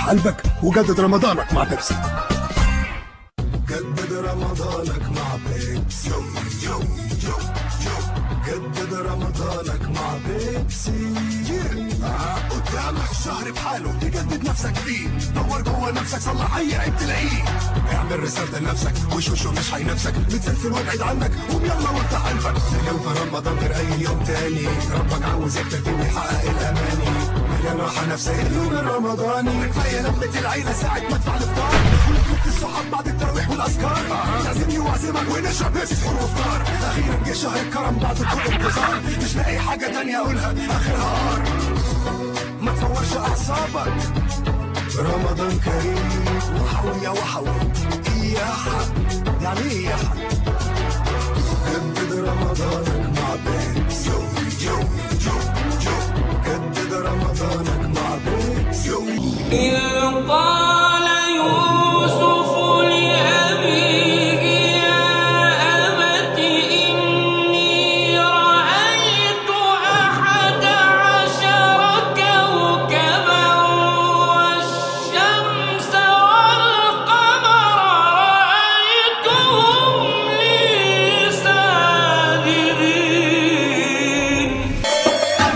افتح قلبك وجدد رمضانك مع بيبسي. جدد رمضانك مع بيبسي. yo yo yo، جدد رمضانك مع بيبسي. قدامك شهر بحاله تجدد نفسك فيه، دور جوه نفسك، صلح اي عيب تلاقيه، اعمل رسالة لنفسك وشوشه مش هينافسك، متسلسل وابعد عنك، قوم يلا وافتح قلبك. اليوم في رمضان غير اي يوم تاني، ربك عاوز يكتفي ويحقق الاماني، مليان راحة نفسية اليوم الرمضاني. كفاية لمة العيلة ساعة ما ادفع الافطار، ولمة الصحاب بعد التراويح والاذكار، تعزمني واعزمك ونشرب بيبسي سحور وفطار. اخيرا جه شهر الكرم بعد طول انتظار، مش لاقي حاجة تانية اقولها اخرها ار. ما تصورش اعصابك، رمضان كريم. وحوي يا وحوي ياحا، يعني ايه ياحا؟ جدد رمضانك مع بيبسي. yo yo yo، جدد رمضانك مع بيبسي. إذ قال يوسف لأبيه يا أبت إني رأيت 11 كوكبا والشمس والقمر رأيتهم لي ساجدين.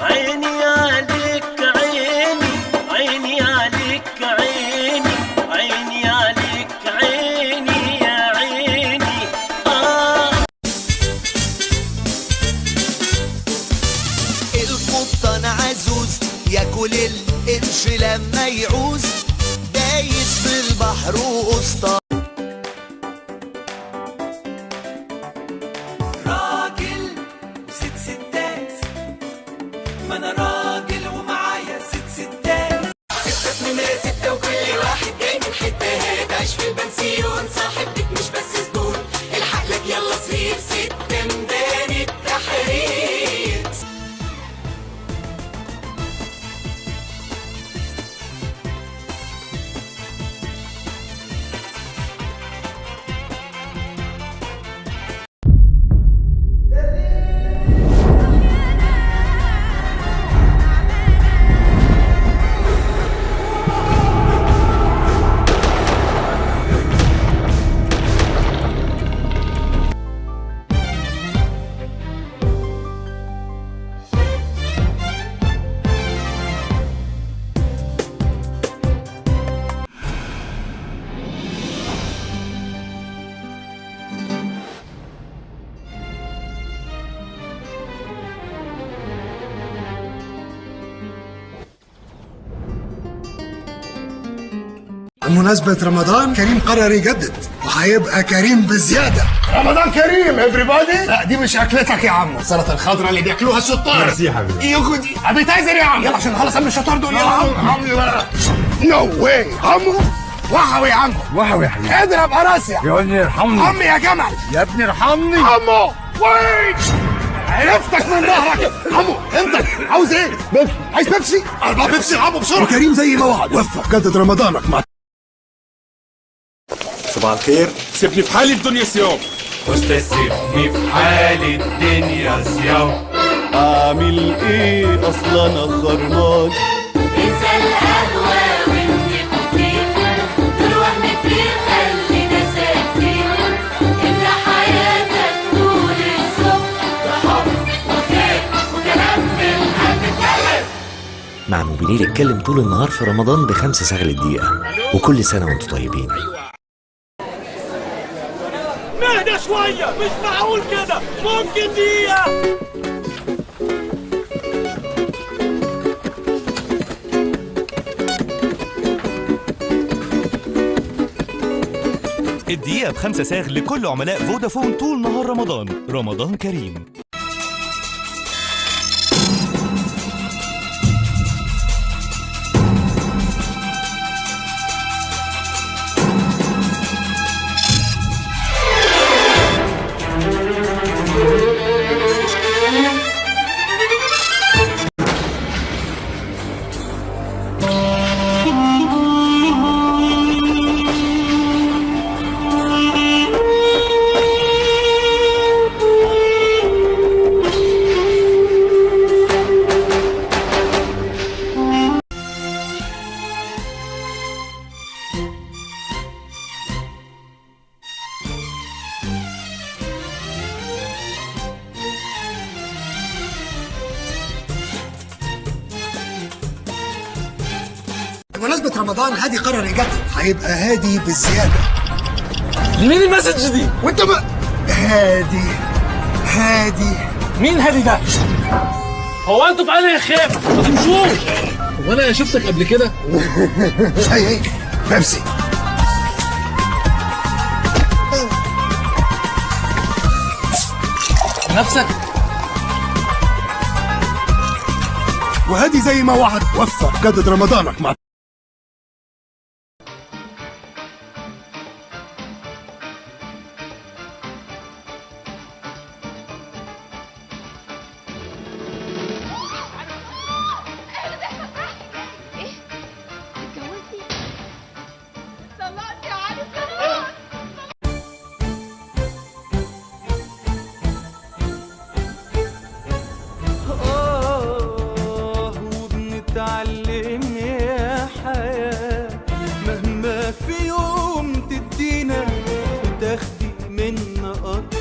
عيني عليك عيني، عيني عليك عيني، عيني عليك عيني يا عيني. القبطان عزوز ياكل القرش لما يعوز، دايس في البحر وقسطى. راجل وست ستات، ما انا راجل ومعايا ست ستات. ستة نمرة ستة وكل واحد جاي من حتة، هتعيش في البنسيون صاحبتك مش بس زبون، الحق لك يلا صرير ست ميدان التحرير. بمناسبة رمضان كريم قرر يجدد وهيبقى كريم بزيادة. رمضان كريم everybody. لا دي مش اكلتك يا عمو، السلطة الخضراء اللي بياكلوها الشطار. ميرسي يا حبيبي. ياخد appetizer يا عم، يلا عشان نخلص قبل الشطار دول. يلا عم عم، no way عمو، وحوي يا عمو، وحوي يا حبيبي. اضرب قراصي يا ابني ارحمني. عمي يا جمل، يا ابني ارحمني. عمو wait، عرفتك من ظهرك. عمو انت عاوز ايه؟ بيبسي. عايز بيبسي؟ 4 بيبسي يا عمو بسرعة. وكريم زي ما وعد وفى، جدد رمضانك مع. صباح الخير. سيبني في حالي الدنيا صيام. أستاذ سيبني في حالي الدنيا صيام. اعمل ايه اصلا انا خرمان. انسى القهوة والنيكوتين، دول وهم كتير خلينا ساكتين، املى حياتك طول الصبح بحب وخير وكلام من القلب. اتكلم مع موبينيل، اتكلم طول النهار في رمضان ب5 ساغ الدقيقة، وكل سنة وانتم طيبين. نهدى شوية، مش معقول كده، ممكن دقيقة. الدقيقة ب5 ساغ لكل عملاء فودافون طول نهار رمضان. رمضان كريم. بمناسبة رمضان هادي قرر يجدد، هيبقى هادي بالزيادة. لمين ال message دي؟ وانت بقى هادي هادي. مين هادي ده؟ هو انتوا في انهي خيمة؟ ما تمشوش. هو انا شفتك قبل كده؟ ايه بيبسي. نفسك. وهادي زي ما وعد وفى، جدد رمضانك مع وبنتعلم يا حياة مهما في يوم تدينا وتاخدي منا أكتر.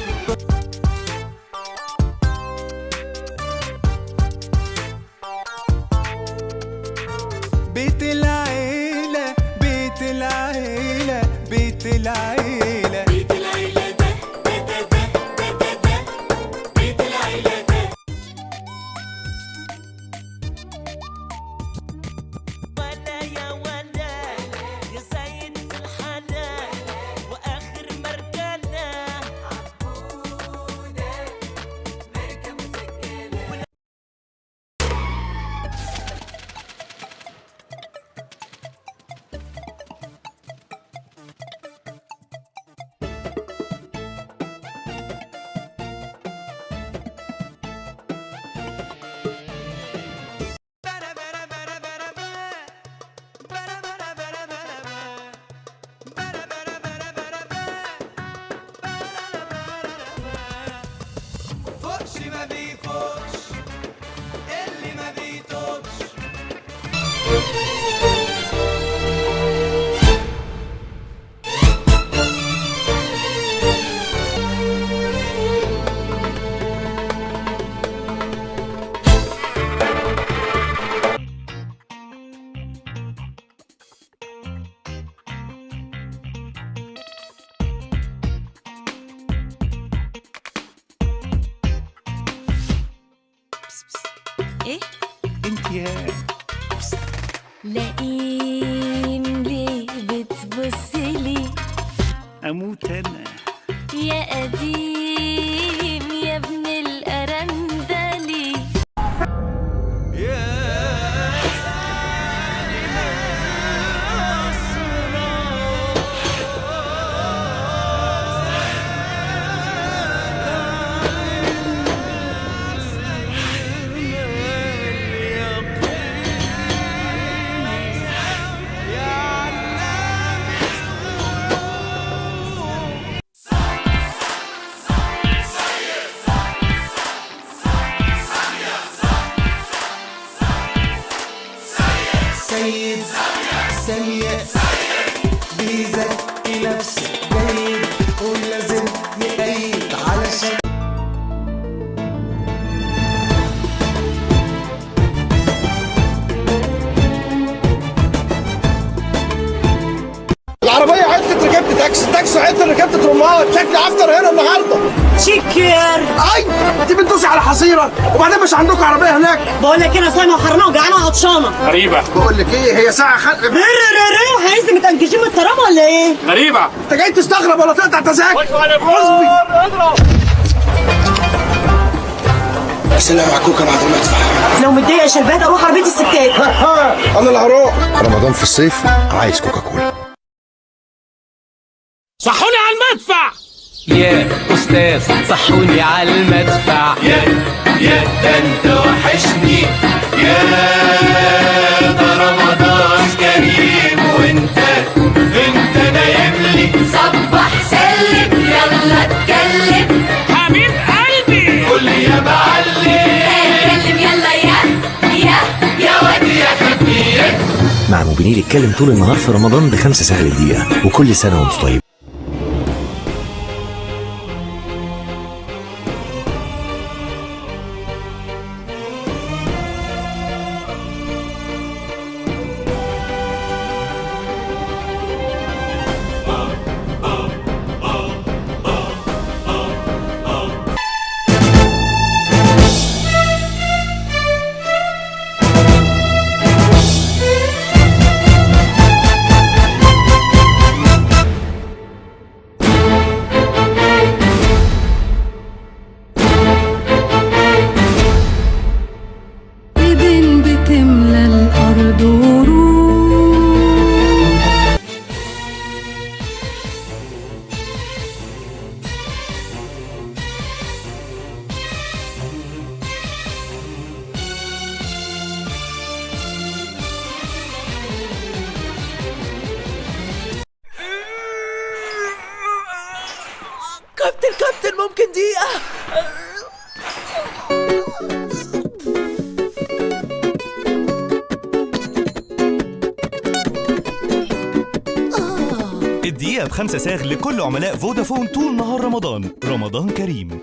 بيت العيلة بيت العيلة بيت العيلة بيت العيلة ده ده ده ده ده ده بيت العيلة ده. ولا يا ولا يا زين في الحلال واخر مرجله عبوده ماركه مسجله. فوقش ما بيفوقش اللي ما بيتوبش. ايه؟ انت يا لئيم ليه بتبصلي؟ اموت انا يا قديم يا ابن الأرندلي. سيد سيء بيزكي نفسه جيد ولازم يقيد علشان العربية عطلت ركبت تاكسي، التاكسي عطل ركبت ترمات، شكلي افطر هنا النهارده. شكر. اي انت بتدوسي على حصيرة، وبعدين مش عندكم عربية هناك؟ بقول لك انا صايمه وحرانه وجعانه وعطشانه. غريبة. بقول لك ايه، هي ساعة خلق ري ري عايز متأنجشين من الترام ولا ايه؟ غريبة. انت جاي تستغرب ولا تقطع تذاكر؟ حسبي. سلام على كوكا بعد المدفع. لو متضايقه يا شربات اروح عربيه الستات. انا اللي هروح. رمضان في الصيف عايز كوكا كولا. صحوني على المدفع يا أستاذ، صحوني على المدفع. يا يا ده انت وحشني، يا ده رمضان كريم وانت انت نايم لي. صبح سلم يلا اتكلم حبيب قلبي، قول لي يا معلم. اتكلم يلا يا يا يا واد يا خفيف. مع موبينيل اتكلم طول النهار في رمضان ب5 ساغ الدقيقة، وكل سنة وانتم طيب. كابتن كابتن ممكن دقيقة؟ الدقيقة ب5 ساغ لكل عملاء فودافون طول نهار رمضان. رمضان كريم.